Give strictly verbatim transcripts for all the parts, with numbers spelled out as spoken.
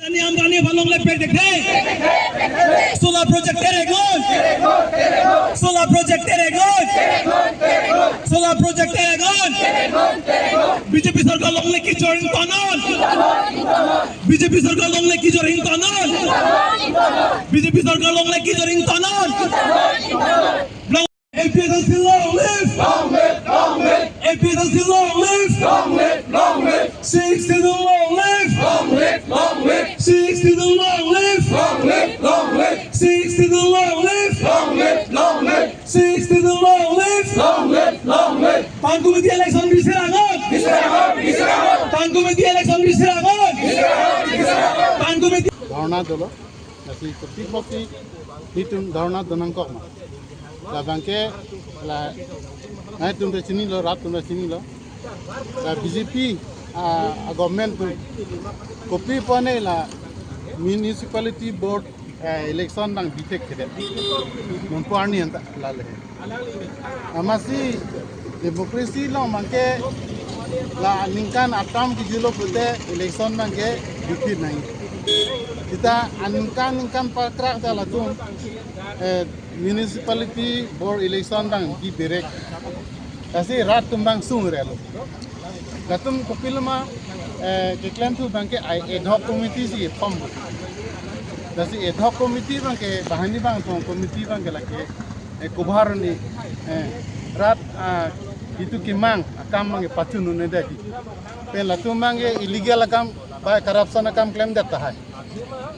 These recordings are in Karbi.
Ani Ambani aphan longle pek thekthe. Solar project terek non. Solar project terek non. Solar project terek non. B J P sorkar longle kejor ingtonnon. B J P sorkar longle kejor ingtonnon. B J P sorkar longle kejor ingtonnon. A P H L C long live! Long live, long live! A P H L C long live! Long live, long live! Sixth Schedule long live! Long live, long live! Sixth Schedule long live! Long live, long live! Sixth Schedule long live! Long live, long live! Sixth Schedule long live! Long live, long live! Town committee election bisir angot! Bisir angot, bisir angot! Town committee election bisir angot! Bisir angot, bisir angot! Town committee dharna দল, নাচি প্ৰতি প্ৰতি নিতুম ধৰ্ণা দনাং কক মা. Labangke la nai tum ta chinilo, rat tum ta chinilo. La B J P, ah, government tum kopi pone la municipality board, eh, election nangbi thekthedet. Nonpu arni anta lale. Amatsi democracy along abangke la aningkan atam kejutlo pute election abangke bipit nang. Seta aningkan aningkan pakrak ta latum, eh, municipality board election abang di berek. Lasi rat atum abang sungrelo. Latum kopiloma, eh, keklem thu abangke ai ad hoc committee si form. Lasi ad hoc committee abangke bahani bang thong committee abangke lake, eh, kubhar ni, eh, rat, ah, itum kemang akam abangke pachun un-e daki. Pen latum abangke illegal akam, ba corruption akam klemdet tahai.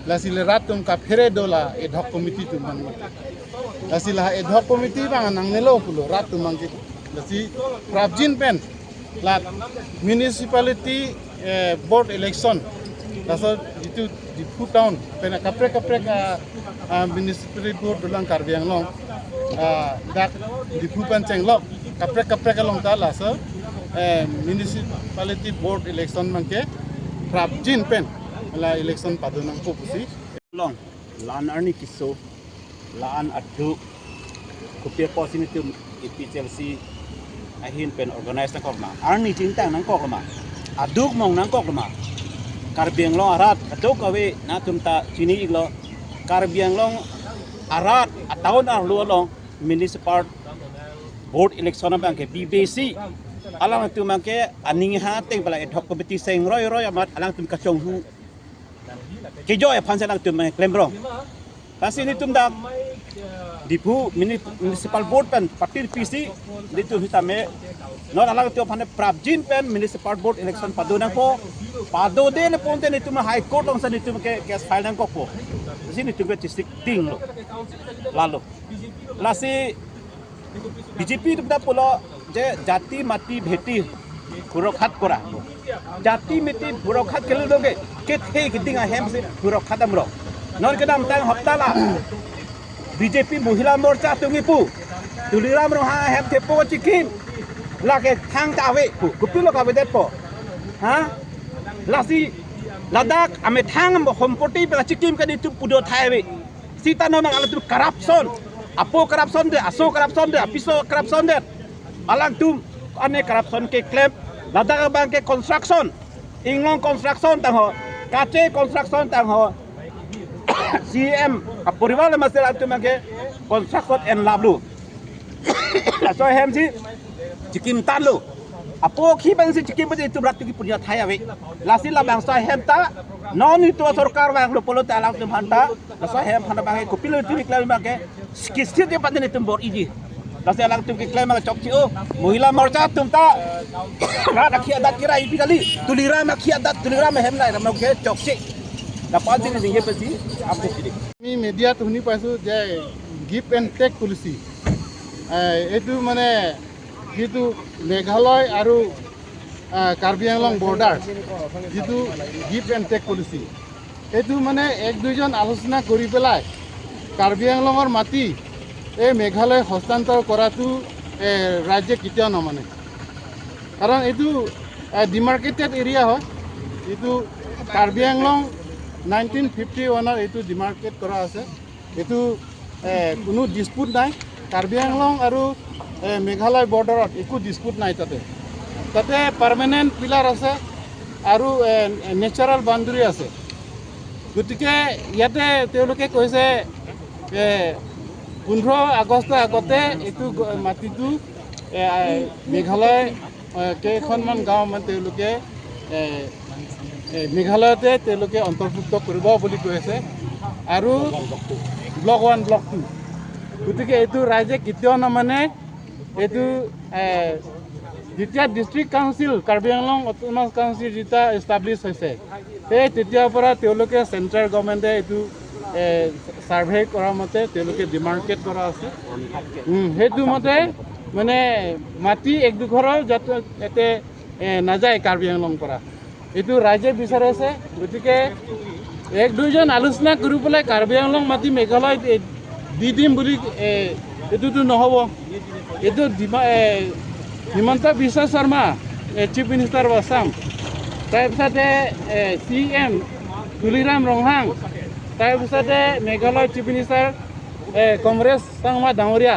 Lasi le rat atum kaphere do la ad hoc committee atum abang. Lasi la ad hoc committee abang nangnelo pulo rat atum abangke. Lasi prapjin pen la municipality, eh, board election. Laso itum Diphu town pen kaprek kaprek, ah, ah, municipality board dolang Karbi Anglong. Ah, dak Diphu pen chenglok kaprek kaprek along ta laso, eh, municipality board election abangke prapjin pen la election padonangpo pusi. Long, la-an arni keso, la-an aduk, kopi apotsi netum A P H L C ahin pen organize nangkok ma, arni chingtang nangkok ma, aduk mong nangkok ma. Karbi Anglong arat kadokave nangtum ta chini-iklo. Karbi Anglong arat a-town arlo along municipal board election abangke B B C alangtum abangke aning ha ateng pala ad hoc committee seng roi roi amat alangtum kachonghu kejoi aphan si alangtum klemrong. Lasi netum dak Diphu muni-, municipal board pen patir pisi netum sitame non alangtum aphan prapjin pen municipal board election padonangpo. Padode le ponte netum High Court along si netum ke case file nangkokpo. Lasi netum ke chisik dinglo. Lalo. Lasi B J P atum ta pulo je jati mati bheti surakshit kora. Jati mati surakshit kelo doge kethe keding ahem si surakshit damlo. Non kedamtang hapta la B J P Mohila Morcha atum kipu Tuliram Ronghang ahem thepo chikim lake thang ta ave pu. Kopilo kavedetpo? Ha? Lasi ladak amethang sompoti pela chikim ke netum pudo thai ave. Seta non alangtum corruption, apo corruption det, aso corruption det, apiso corruption det. Alangtum ane corruption keklem, ladak abangke construction, Inglong construction tangho, Kache construction tangho, C M aporival masih alangtum abangke construction en laplo. Laso ahem si chikim tanlo. Apo khi abang si chikim pute itum rat atum kipu athai ave. Lasi labangso ahem ta non itum sorkar vanglo pulote alangtum aphan ta laso ahem aphan abangke kopilo itum keklem abangke kisti de pate netum bor-iji. Lasi alangtum keklem abang chokche o. Mohila Morcha atum ta rat akhi adat kira ipi kali. Tuliram akhi adat, Tuliram ahem nai ram ke chokche. Lapu-an si ningje pasi apko sidi. আমি মিডিয়াত শুনি পাইছোঁ যে give and take policy। এ, এইটো মানে যিটো মেঘালয় আৰু, আ, কাৰ্বি আংলং বৰ্ডাৰ যিটো give and take policy, এইটো মানে এক দুইজন আলোচনা কৰি পেলাই কাৰ্বি আংলঙৰ মাটি এই মেঘালয় হস্তান্তৰ কৰাটো, এ, ৰাইজে কেতিয়াও নামানে। কাৰণ এইটো, এ, ডিমাৰ্কেটেড এৰিয়া হয়। এইটো কাৰ্বি আংলং নাইনটিন ফিফটি ওৱানৰ এইটো ডিমাৰ্কেট কৰা আছে। এইটো, এ, কোনো ডিছপুট নাই। কাৰ্বি আংলং আৰু, এ, মেঘালয় বৰ্ডাৰত একো ডিছপুট নাই তাতে। তাতে পাৰ্মানেণ্ট পিলাৰ আছে আৰু, এ, নেচাৰেল বাউণ্ডেৰী আছে। গতিকে ইয়াতে তেওঁলোকে কৈছে, এ, পোন্ধৰ আগষ্টৰ আগতে এইটো গ-, মাটিটো, এ, মেঘালয়, এ, কেইখনমান গাঁও মানে তেওঁলোকে, এ, এ, মেঘালয়তে তেওঁলোকে অন্তৰ্ভুক্ত কৰিব বুলি কৈ আছে আৰু ব্লক ওৱান, ব্লক টু। গতিকে এইটো ৰাইজে কেতিয়াও নামানে। এইটো, এ, যেতিয়া district council, Karbi Anglong autonomous council যেতিয়া এষ্টাব্লিছ হৈছে, সেই তেতিয়াৰ পৰা তেওঁলোকে চেণ্ট্ৰেল গভৰ্ণমেণ্টে এইটো, এ, ছাৰ্ভে কৰা মতে তেওঁলোকে ডিমাৰ্কেট কৰা আছে। উম, সেইটো মতে মানে মাটি একডোখৰৰ যাতে ইয়াতে, এ, নাযায় কাৰ্বি আংলং পৰা, এইটো ৰাইজে বিচাৰি আছে। গতিকে এক দুইজন আলোচনা কৰি পেলাই কাৰ্বি আংলং মাটি মেঘালয়ত, এ, দি দিম বুলি, এ, এইটোতো নহ'ব। এইটো ডিমা-, এ, হিমন্ত বিশ্ব শৰ্মা, এ, চিফ মিনিষ্টাৰ অফ আছাম, তাৰপিছতে, এ, চি ই এম তুলিৰাম ৰংহাং, তাৰপিছতে মেঘালয় চিফ মিনিষ্টাৰ, এ, কমৰেশ চাংমা ডাঙৰীয়া,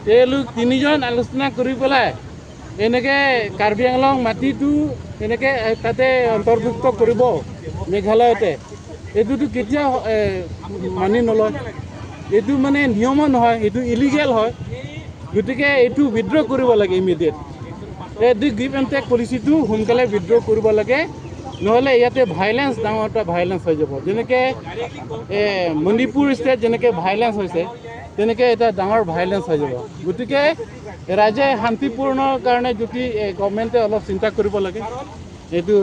তেওঁলোক তিনিজন আলোচনা কৰি পেলাই এনেকে কাৰ্বি আংলং মাটিটো এনেকে, এ, তাতে অন্তৰ্ভুক্ত কৰিব মেঘালয়তে। এইটোতো কেতিয়াও, এ, মানি নলয়। এইটো মানে নিয়মো নহয়, এইটো ইলিগেল হয়। গতিকে এইটো উইথড্ৰ কৰিব লাগে ইমিডিয়েট। এই দি গিভ এণ্ড টেক পলিচিটো সোনকালে উইথড্ৰ কৰিব লাগে, নহ'লে ইয়াতে ভাইলেন্স, ডাঙৰ এটা ভাইলেন্স হৈ যাব। যেনেকে, এ, মণিপুৰ ষ্টেট যেনেকে ভাইলেন্স হৈছে, তেনেকে এটা ডাঙৰ ভাইলেন্স হৈ যাব। গতিকে ৰাইজে শান্তিপূৰ্ণ কাৰণে যদি, এ, গভৰ্ণমেণ্টে অলপ চিন্তা কৰিব লাগে। এইটো